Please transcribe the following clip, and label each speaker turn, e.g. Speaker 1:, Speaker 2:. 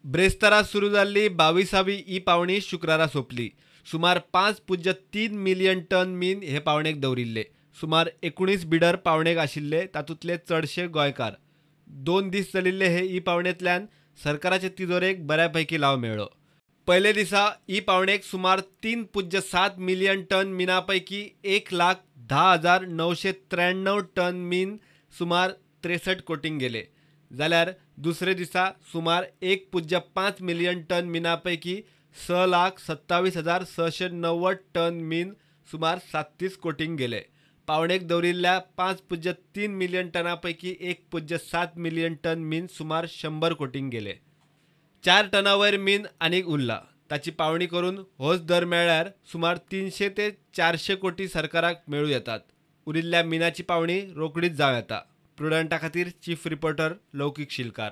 Speaker 1: ब्रेस्तारा सुरू जाल्ली 22वी ई पावणी शुक्रारा सोंपली. सुमार 5.3 मिलियन टन मीन हे पावणेक दवरिल्ले. सुमार 19 बिडर पावणेक आशिल्ले, तातूंतले चडशे गोंयकार. 2 दीस चलिल्ले हे ई पावणेंतल्यान सरकाराचे तिजोरेक बऱ्यापैकी लाव मेळ्ळो. पयले दिसा ई पावणेक सुमार 3.7 मिलियन टन मिना पैकी 1,10,993 टन मीन सुमार 63 कोटींक गेले. जाल्यार दुसरे दिसा सुमार 1.5 मिलियन टन मिना पैकी 6,27,690 टन मीन सुमार 37 कोटींक गेले. पावणेक दवरिल्ल्या 5.3 मिलियन टना पैकी 1.7 मिलियन टन मीन सुमार 100 कोटींक गेले. 4 टना वयर मीन आनीक उरला. ताची पावणी करून होच दर मेळ्ळ्यार सुमार 300 ते 400 कोटी सरकाराक मेळूं येतात. उरिल्ल्या मिनाची पावणी रोखडीच जावं येता. प्रुडंटा खातीर चीफ रिपोर्टर लौकीक शिलकार.